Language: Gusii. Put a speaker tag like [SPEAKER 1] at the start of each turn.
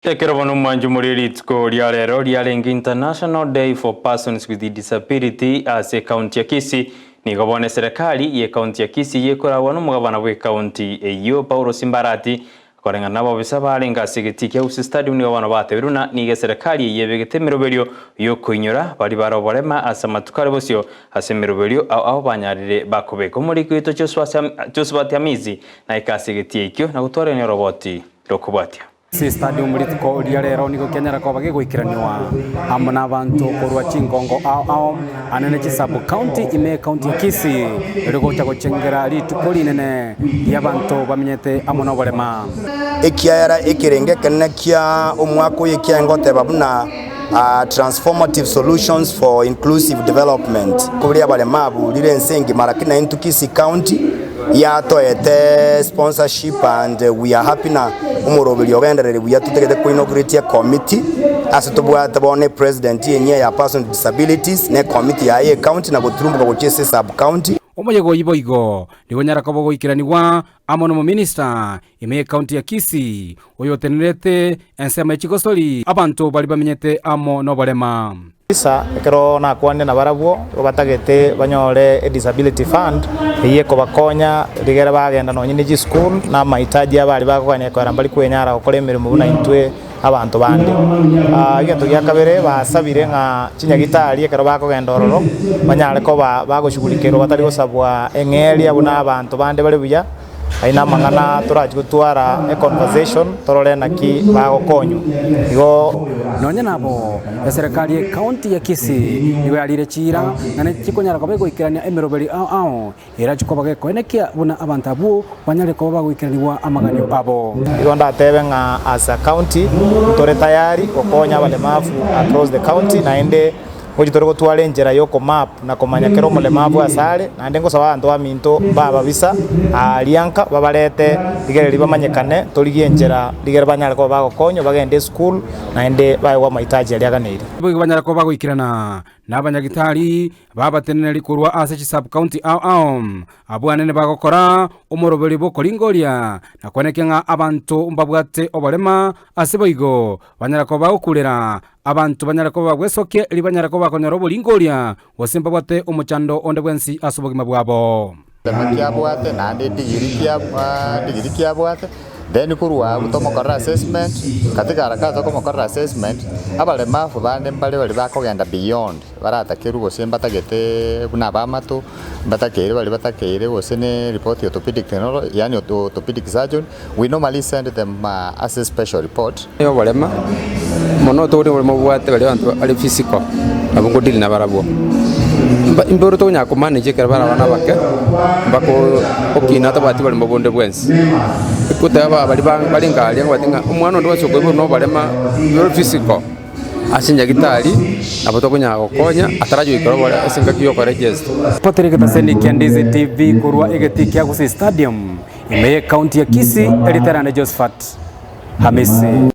[SPEAKER 1] Ekero bono omwancho more rituko ria rero riarenge International Day for Persons with Disability ase ekaunti ya Kisii, nigo bono eserekari y'ekaunti ya Kisii yekoragwa nomogabana bw'ekaunti eyio Paulo Simbarati koreng'ana nabobisa barenge ase egetii kia Gusii Stadium nigo bono batebirwe buna nigo eserekari eyio ebegete emeroberio yokoinyora baria bare oborema ase amatuko are bosio ase emeroberio ao ao banyarire bakobeka omoriki oito Josephat Amisi naike ase egetii ekio na gotwarania oroboti rokobwatia.
[SPEAKER 2] Ase stadium rituko ria rero nigo kianyara koba gegoikeranigwa amo nabanto korwa chingongo ao ao anene chi sub county ime ekaunti ya Kisii erio gocha gochengera rituko rinene riabanto bamenyete amo noborema.
[SPEAKER 3] Ekiagera ekerengo ekenene kia omwaka oyo ekiaye ngoteba buna Transformative Solutions for Inclusive Development, koria abaremabu rire ense engima lakini naintwe Kisii County yatoete sponsorship and we are happy na omoroberi ogendereri buya totagete ko inaugurate ecommittee ase tobwate bono epresident enyia ya person with disabilities na ecommittee yaye ye county na goturumboka gochia ase esub county.
[SPEAKER 2] Omoyega oyio boigo nigo onyara koba ogoikeranigwa amo nomominista ime y'ecounty ya Kisii, oyotenenerete ensemo ya chigosori abanto baria bamenyete amo noborema.
[SPEAKER 4] Isa, ekero nakwanire nabarabwo, igo batagete banyore edisability fund, eyio ekobakonya rigere bagenda nonye ne chisukuru, na amahitaji abo aria bakogania koera mbari kwenyara gokora emeremo buna intwe abanto bande. Egento gia kabere basabire ng'a chinyagitari ekero bakogenda ororo, banyare koba bagoshughulikerwa batari gosabwa eng'eria buna abanto bande bare buya. Ayio namang'ana torachi gotwara econversation torore naki bagokonywa. Igo.
[SPEAKER 2] Nonya nabo, eserekari y'ecounty ya Kisii nigo yarire chiira ng'a nechikonyara koba egoikerania emeroberi ao ao erache koba gekoenekia buna abanto abwo banyare koba bagoikeranigwa amaganio abo.
[SPEAKER 4] Igo ndatebe ng'a as a county ntore tayari gokonya abalemavu across the county naende Gochia tore gotwara enchera y'okomap na komanya kera omolemavu ase are, naende ngosaba abanto baminto mbababisa aaria nka babarete rigereria bamanyekane, torigie enchera rigere banyare koba bagokonywa bagende esukuru naende baegwe amahitaji aria aganeiri.
[SPEAKER 2] Boigo banyare koba bagoikerana nabanyagitari babateneneri korwa ase chisub-county ao ao, Abwo anene bagokora omoroberi bw'okoringoria, na kwenekia ng'a abanto mbabwate oborema, ase boigo banyare koba bagokurera Abanto banyare koba bagwesokia erio banyare koba bakonyora oboringoria, gose mbabwate omochando onde bwensi ase obogima bwabo.
[SPEAKER 5] Tema kiabwate naende edigiri kia digiri kiabwate then korwa abwo tomokorere assessment katika harakati tokomokorera assessment abaremafu bande mbare baria bakogenda beyond baratakerwe gose mbatagete buna abamato mbatakeire baria batakeire gose ne report ya orthopedic technology yaani orthopedic surgeon we normally send them ase special report.
[SPEAKER 6] Oborema, mono tore oborema obwate baria abanto bare physical, nabo ngodili nabarabwo. Mba mboro tokonyara komanage ekero bare abana abake, mpaka okina tabwati boremo bonde bwensi. Goteba baria ba bare nkaria ngobate ng'a omwana onde bwensi okoiborwa na oborema bore physical, ase nyagetari nabo tokonyara gokonya atarachi goikera obore ase engaki ya okoregesta.
[SPEAKER 2] Patrick Taseni kia Ndizi TV korwa egetii kia Gusii Stadium, ime ye county ya Kisii, erieta riane Josephat Hamisi.